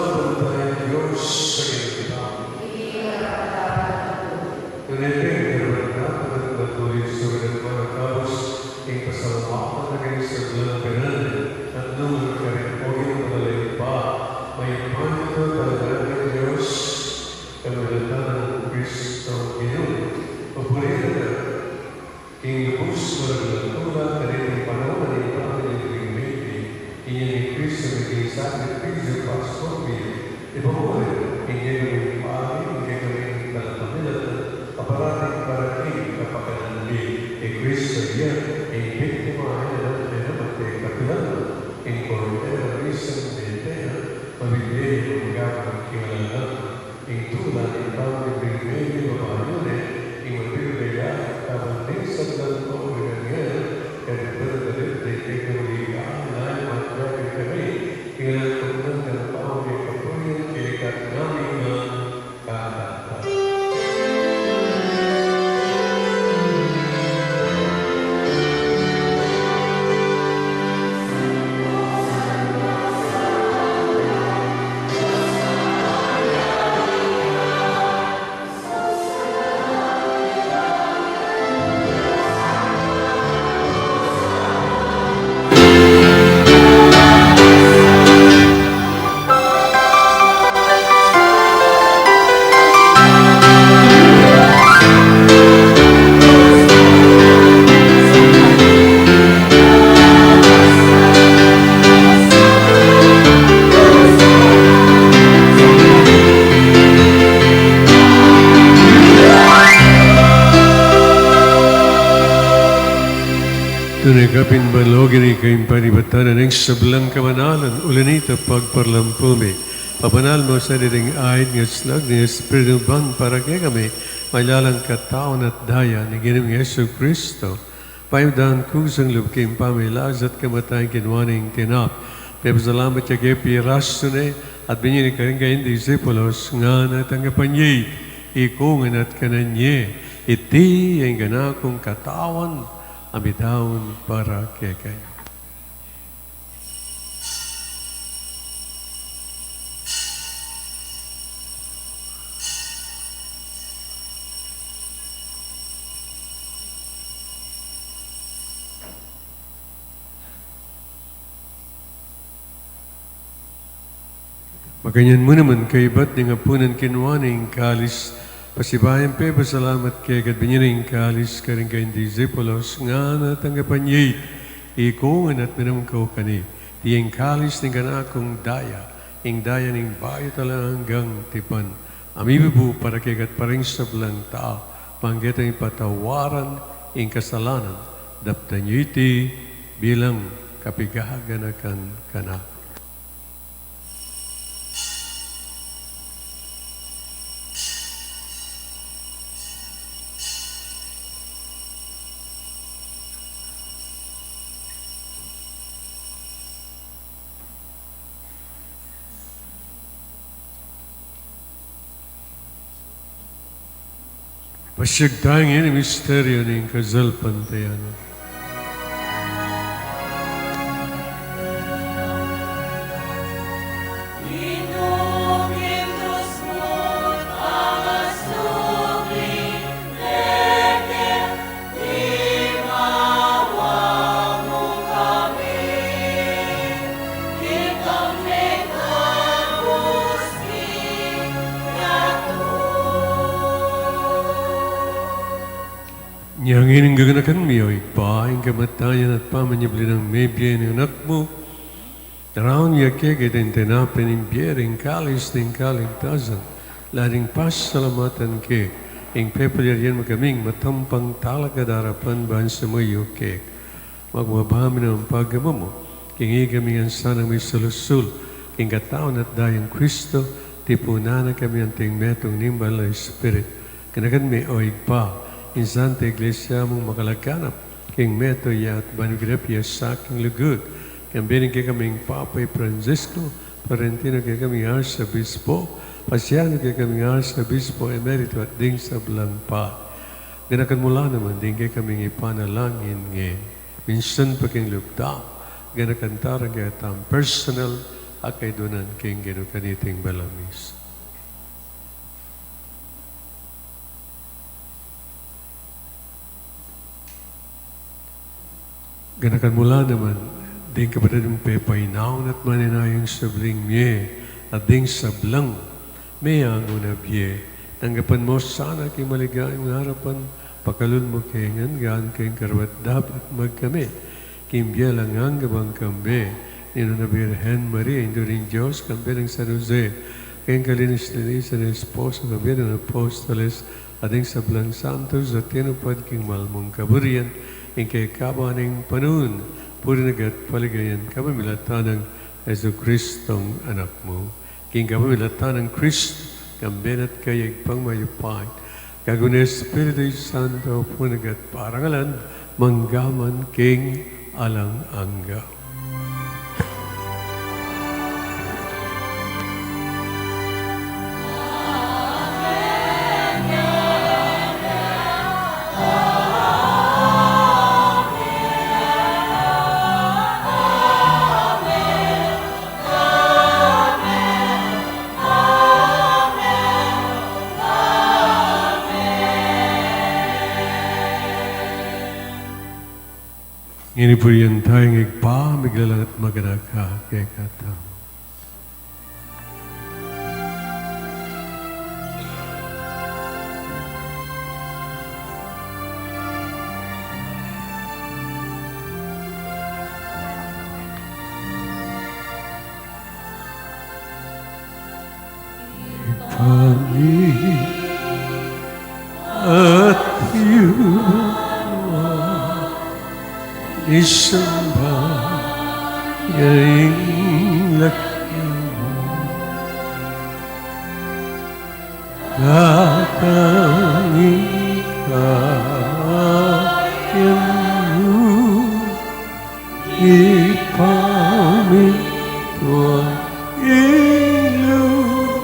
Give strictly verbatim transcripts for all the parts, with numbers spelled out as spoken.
Pantay Dios sa kita. Nune pen, karapat-dapat at matulis sa kanaman a kabus, ing pasalamatan na kami sa dalan at nunan karin, o Ginu, malalain pa, mayupaya at panalangin Dios, kapamilatan nang Kristong Ginu. Papurian na king lubus, walang hanggang tula, kaniting panaun a ning pamilya ring mebie, inya i Kristo naging sakripisyu Paskwa mie. Ipamuri, ing kekami pari, ing kekami talapamilatan, a parating para king kapakanan mi. I Kristo ya ing biktima a e na mate kapilan na, ing Kordero misang mete na, mabibie ing gagawin king alang angga. Ing tula ning pamilya ring mebie, babayu ne, ing mabibie ya, kabang ding sablang pobre anghel, kaya di pa nagdalip, di kekami kailangan, matyaga kami, king alang anggang pamilya, kapurian, kekami ngan, kekami. Tune kapin ban logi ning kayang panibatan ning sablang kabanalan, uli na nita pagparlampu mi. Pabanal mu sa ding ain, ing aslag ning Espiritu mu ban para kekami, maging katawan at daya ning Ginung Jesucristo. Payag da ing kusang lub king pamagkasakit at kamatayan, kinua ne ing tinape, pepasalamat ya ke, pirasu ne, at binie ne karing kayang disipulos, ngana, tanggapan ye iti, ikongan at kanan ye, iti ing kanakung katawan, a midaun para kekayu. Makanyan mu naman, kaybat ning apunan, kinua ne ing kalis, pasibayu yang pepasalamat keka, binie ne ing kalis karing kayang disipulos, ngana, tanggapan ye iti, ikongan at minum kayu keni, iti ing kalis ning kanakung daya, ing daya ning bayu at alang anggang tipan, a mibubu para kekayu at para king sablang tau, ban keta ing patawaran ning kasalanan. Daptan ye iti bilang kapaganakan kanaku. Pasiag tamu king misteryu ning kasalpantayanan. Inya ngeni gaganakan mi, o Ibpa, ing kamatayan at pamanyubli nang mebie ning Anak mu, daraun mi keka iting tinape ning bie, ing kalis ning kaligtasan, lalu ding pasalamatan ke, ing pepalyarian mu kaming matampang talakad arapan ban sumuyu keka. Magmabami naman pagkamu mu, king ikami ngan sanang misalusul king katawan at dayang Kristo, tipunan na kami anting metung ning Banal a Espiritu. Ganakan me, o Ibpa, ing Santa Iglesia mung makalaganap king metung ya at ban migapya sa king lugud, kambe ning kekaming Papa i Francisco, Florentino, kekaming Arsobispo, Paciano, kekaming Arsobispo Emerito, at ding sablang pari. Ganakan mu la naman ding kekaming ipanalangin ngeni. Minsan pa king lub tamu, ganakan ta ring kekatamung personal Akaidunan king Ginu kaniting balamis. Ganakan mu la naman ding kapatad ming pepainaun at manenayang sablang mie, at ding sablang meangu na bie. Tanggapan mu sana king maligayang arapan, pakalulu mu kami ngan king karapat-dapat magkamit king bie alang angga bang kambe ning Nuan a Birhen Maria, Indu ning Dios, kambe nang San Jose, king kalinis-linisan a esposo, kambe ning apostoles, at ding sablang santos a tinupad king mal mung kaburian king kekaban ning panaun, purian at paligayan kapamilatan nang Jesucristong Anak mu. King kapamilatan nang Kristo, kambe na at kaya, Ibpang mayupaya, kayabe ning Espiritu Santo, purian at parangalan, mangga man king alang angga. Ngeni purian tamu ing Ibpa, miglalang at maganaka kekatamu. Ibpa mi, atiu ka banua, misamban ya ing lagyu mu, datang ing kayarian mu, mipamintuan ing lub mu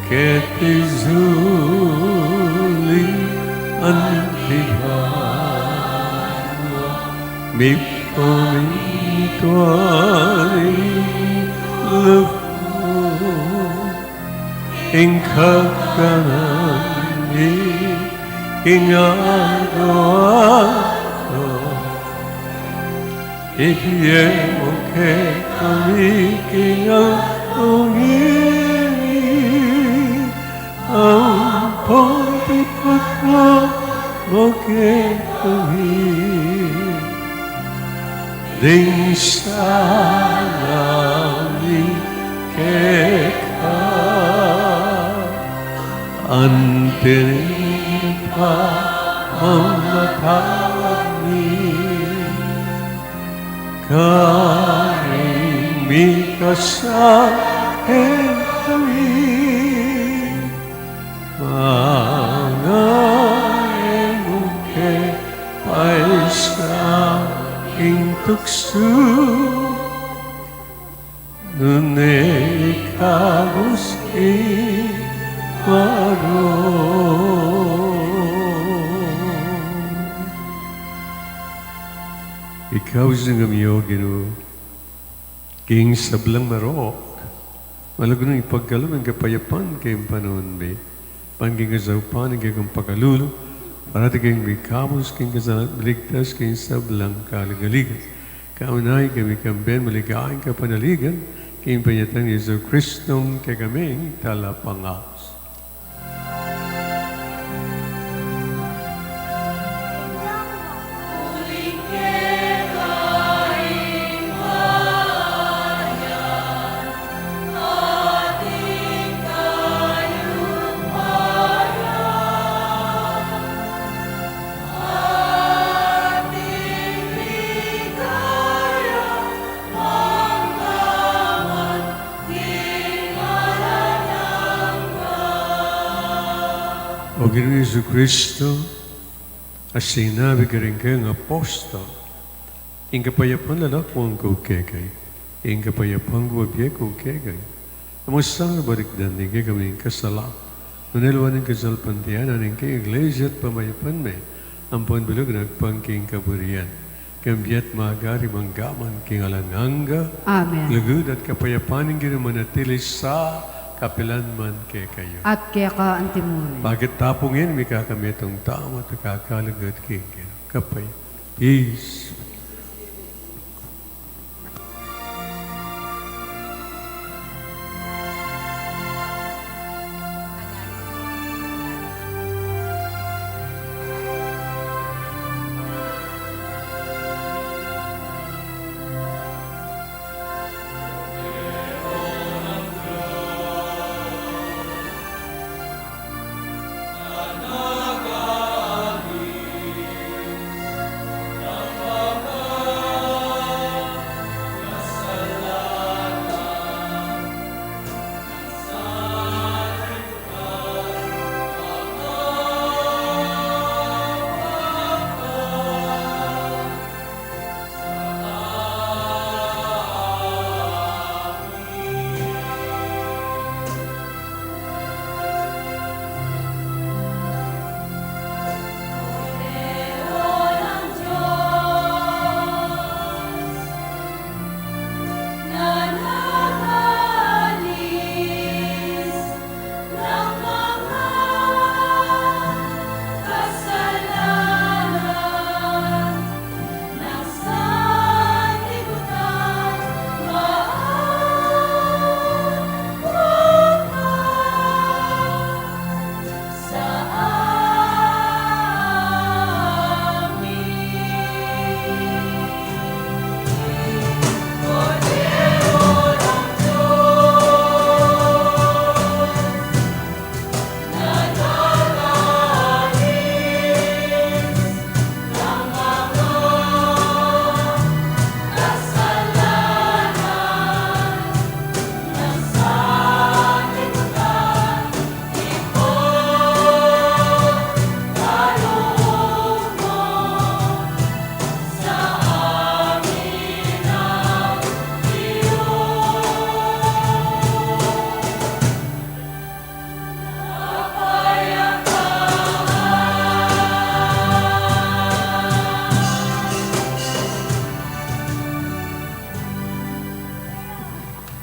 keti sulip anti banua. Mipamintuan ing lub mu ing kakanan mi king aldo-aldo. Ibie mu kekami king aldo ngeni, ampon ipatawad mu kekami ding sala mi keka, anti ning pamamatawad mi karing mikasala kekami, manga e mu ke paisaul king tuksu, nune ikabus king marok. Ikabus mu kami, O Ginu, king sablang marok, malago nang ipagkalub ing kapayapan king panaun mi. Ban king kasaupan ning kekang pakalulu, parati kaming mikabus king kasalan at miligtas king sablang kaligaligan. Kaunay kami kambe ning maligayang kapanaligan, king panyatang nang Jesucristong kekaming Talapangabus. O Ginu Jesucristo, a sinabi karing kayang apostol, ing kapayapan lalakwan ku kekayu, ing kapayapan ku bibie ku kekayu. E mu sana balikdan ding kekaming kasala, nune lawan ing kasalpantayanan ning kekang Iglesia at pamayapan me, ampon bilug agpang king kaburian. Kambe at magari mangga man king alang angga. Amen. Lugud at kapayapan ning Ginu manatili sa kapilan man kekayu. At keka antimurin. Bakit tapungin mi kakamitong tama at kakalugud king Ginu. Kapay. Peace.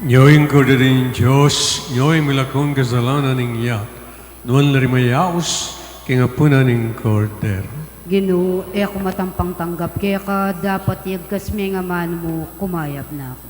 Nyo ing Kordero ning Dios, nyo ing milakung kasalanan ning yatu. Nuan la ring mayaus king apunan ning Kordero. Ginu, e ku matampang tanggap keka, dapat yagkas me ing aman mu, kumayap na ku.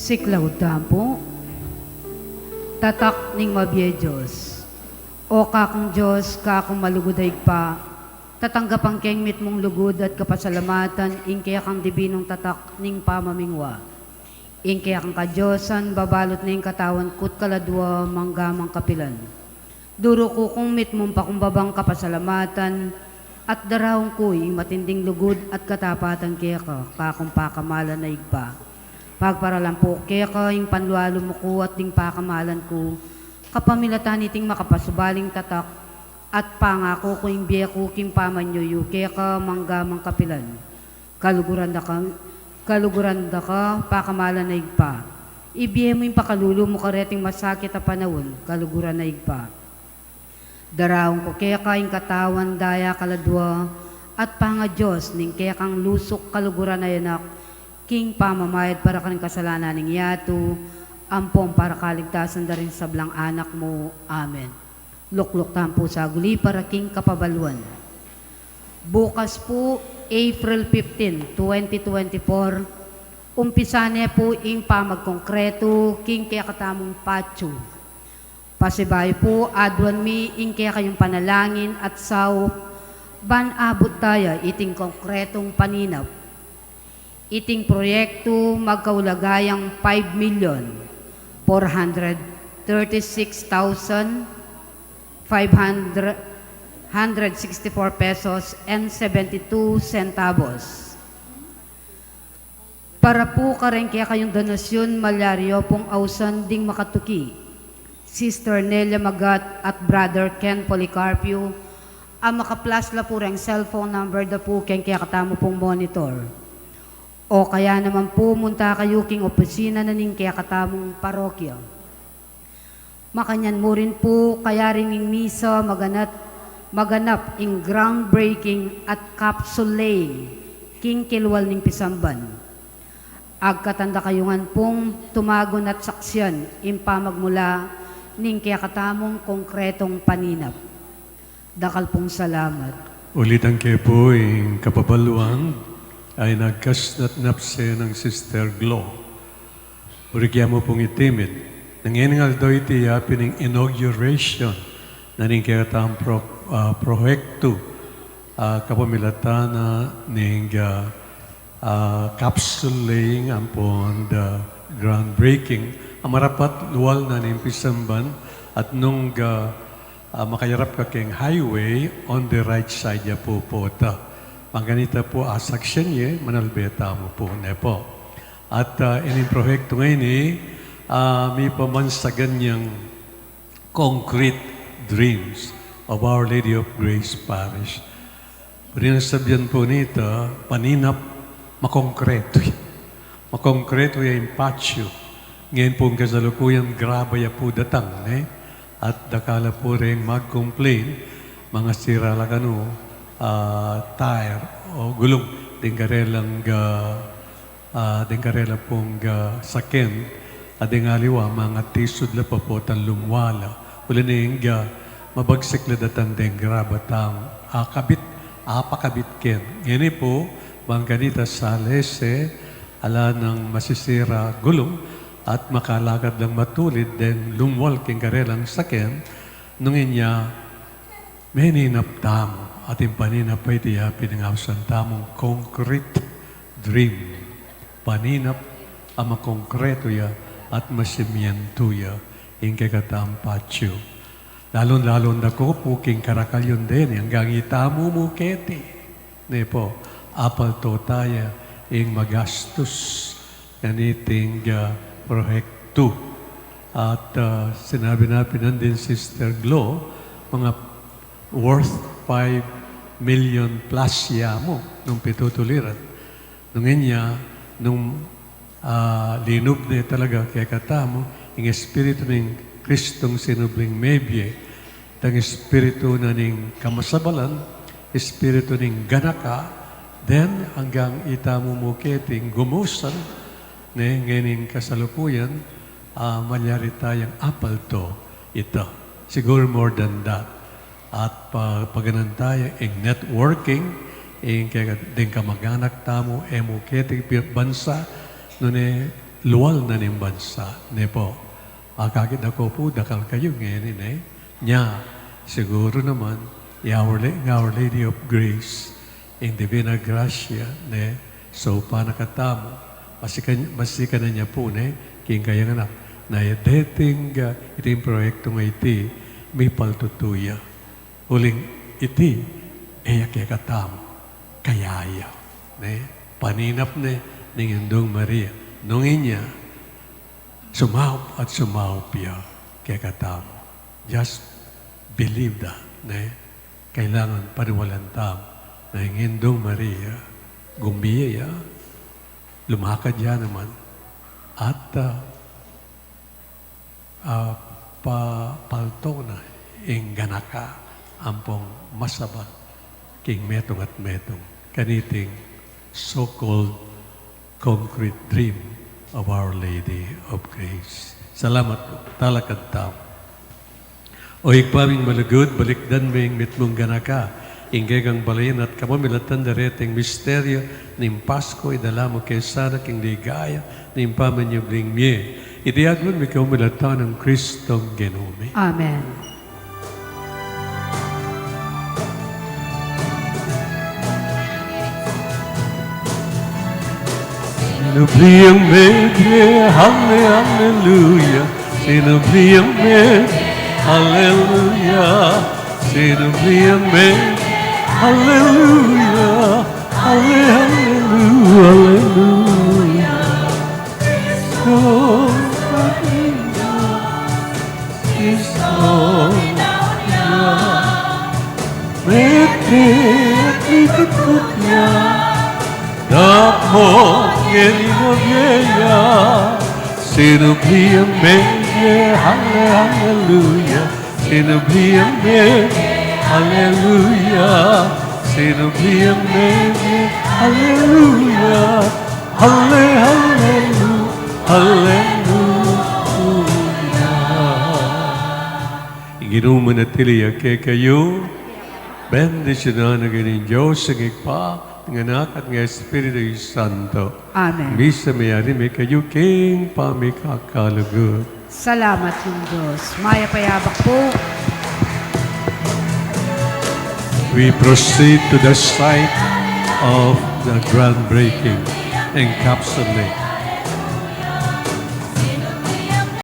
Siklaud tamu pu. Tatak ning mabie Dios. O kakung Dios, kakung malugud a Ibpa, tatanggapan keng mitmung lugud at kapasalamatan ing kekang dibinung tatak ning pamamingwa. Ing kekang kadiosan, babalut na ing katawan ku't kaladua mangga mang kapilan. Duru ku kung mitmung pakumbabang kapasalamatan, at daraun ku ing matinding lugud at katapatan keka, kakung pakamalan a Ibpa. Pagparalan pu keka ing panlualu mu ku at ding pakamalan ku, kapamilatan niting makapasubaling tatak, at pangaku ku ing bie ku king pamanyuyu keka mangga mang kapilan. Kaluguran da ka, kaluguran da ka, pakamalan a Ibpa. Ibie mu ing pakalulu mu kareting masakit a panaun, kaluguran a Ibpa. Daraun ku keka ing katawan daya kaladua, at pangaDios ning kekang lusuk kaluguran a Anak, king pamamayad para karing kasalanan ning yatu, ampong para kaligtasan da ring sablang anak mu. Amen. Lukluk tamu pu saguli para king kapabaluan. Bukas pu, April fifteen, twenty twenty-four, umpisa ne pu ing pamagkongkretu king kekatamung patio. Pasibayu pu, aduan mi ing kekayung panalangin at saup, ban abut taya iting konkretung paninap. Iting proyektu magkaulaga yang five million four hundred thirty-six thousand five hundred, hundred sixty-four pesos and seventy-two centavos. Para pu kareng kekayung donasyun, malyari yu pung ausan ding makatuki, Sister Nelia Magat at Brother Ken Policarpio, a maka-flash la pu reng cellphone number da pu keng kekatamu pung monitor. O kaya naman pu, munta kayu king opisina na ning kekatamung parokya. Makanyan mu rin pu, kayari ning misa, maganap, maganap ing groundbreaking at capsule laying king kilwal ning pisamban. Agkatan da kayu ngan pung tumagun at saksian ing pamagmula ning kekatamung konkretong paninap. Dakal pung salamat. Ulitan ke pu ing kapabaluan a inagkas na't napse nang Sister Glo. Buri ke mu pung itimid. Ngening aldo iti ya pin ing inauguration na ning kekatang pro-, ah, proyektu, ah, kapamilatan na ning, ah, ah, capsule laying ampon the groundbreaking. A marapat lual na ning pisamban at nung, ah, ah, makayarap ka keng highway, on the right side ya pu pota. Pangkanita pu, asaksian ye, manalbe tamu pu, ne pu. At, ah, ining proyektu ngeni, ah, mipamansagan yang Concrete Dreams of Our Lady of Grace Parish. Pwede nang sabian pu nita, paninap, makongkretu ya. Makongkretu ya ing patio. Ngeni pu ing kasalukuyan, graba ya pu datang, ne? At dakal la pu reng mag-complain, mangasira la kanu, ah, tire o gulung deng karelang, ah, ah, deng karela pung, ah, saken, a deng aliwa, mangatisud la pa potang lumwal la. Uli neng, ah, mabagsik la datang deng graba tang akabit, apakabit ken. Ngeni pu, bang kanita salese, ala nang masisira gulung, at makalakad lang matulid deng lumwal king karelang saken, nung inya, meninap tamu, at ing paninap a iti ya pin ing ausan tamung concrete dream. Paninap a makongkretu ya at masimientu ya ing kekatang patio. Lalung-lalu na ku pu king karakal yu deni, anggang itamu mu keti. Ne pu, apalto taya ing magastus nganiting, ah, proyektu. At, ah, sinabi na pin nandin Sister Glo, mga worth five million plus ya mu nung pitutuliran. Nung inya, nung, ah, linub ne talaga kekatamu ing Espiritu ning Kristong sinubling mebie, dang espiritu na ning kamasabalan, espiritu ning ganaka, then anggang itamu mu keti ing gumusan, ne, ngening kasalukuyan, ah, malyari tayang apalto ita. Siguro more than that. At pa-, paganan taya ing networking, ing kaya deng kamaganak tamu, e mu keti pi-, bansa, nune lual na ning bansa, ne pu. Akakit da ku pu, dakal kayu ngeni, ne? Nya, siguru naman, ing Our La-, ing Our Lady of Grace, ing Divina Gracia, ne? Saupan na katamu, masikan, masikan na nya pu, ne? King kayang anak, na deting, ah, iting proyektu a iti, mipaltutu ya. Uling iti, e ya kekatamu, kaya ya, ne? Paninap ne ning Indung Maria, nung inya, sumaup at sumaup ya kekatamu. Just believe that, ne? Kailangan paniwalan tamu na ing Indung Maria, gumie ya, lumakad ya naman, at, ah, ah, pa-, palto na ing ganaka ampong masaba king metung at metung kaniting so-called concrete dream of Our Lady of Grace. Salamat pu. Talakad tamu. O Ibpa ming malugud, balikdan me ing mitmung ganaka king kekang balayan at kapamilatan da reting misteryu ning Pasku, idala mu ke sana king ligaya ning pamanyubling mie. Iti aduan mi kapamilatan nang Kristong Ginu mi. Amen. Sinubli yang mebie, ale-, aleluya. Sinubli yang mebie, aleluya. Sinubli yang mebie, aleluya. Ale-, alelu-, aleluya. Kristo, Kristo, Kristo, mete, mete, mete, dapot ngeni na bieya. Sinubli yang mebie, ale-, aleluya. Sinubli yang mebie, aleluya. Sinubli yang mebie, aleluya. Ale-, alelu-, aleluya. Ing Ginu manatili ya kekayu. Bendisyunan na kayu ning Dios, ing Ibpa, ing Anak, at ing Espiritu Santo. Amen. Misa meyari me kayu king pamikakalugud. Salamat king Dios. Mayap a abak pu. We proceed to the site of the groundbreaking. Encapsulate.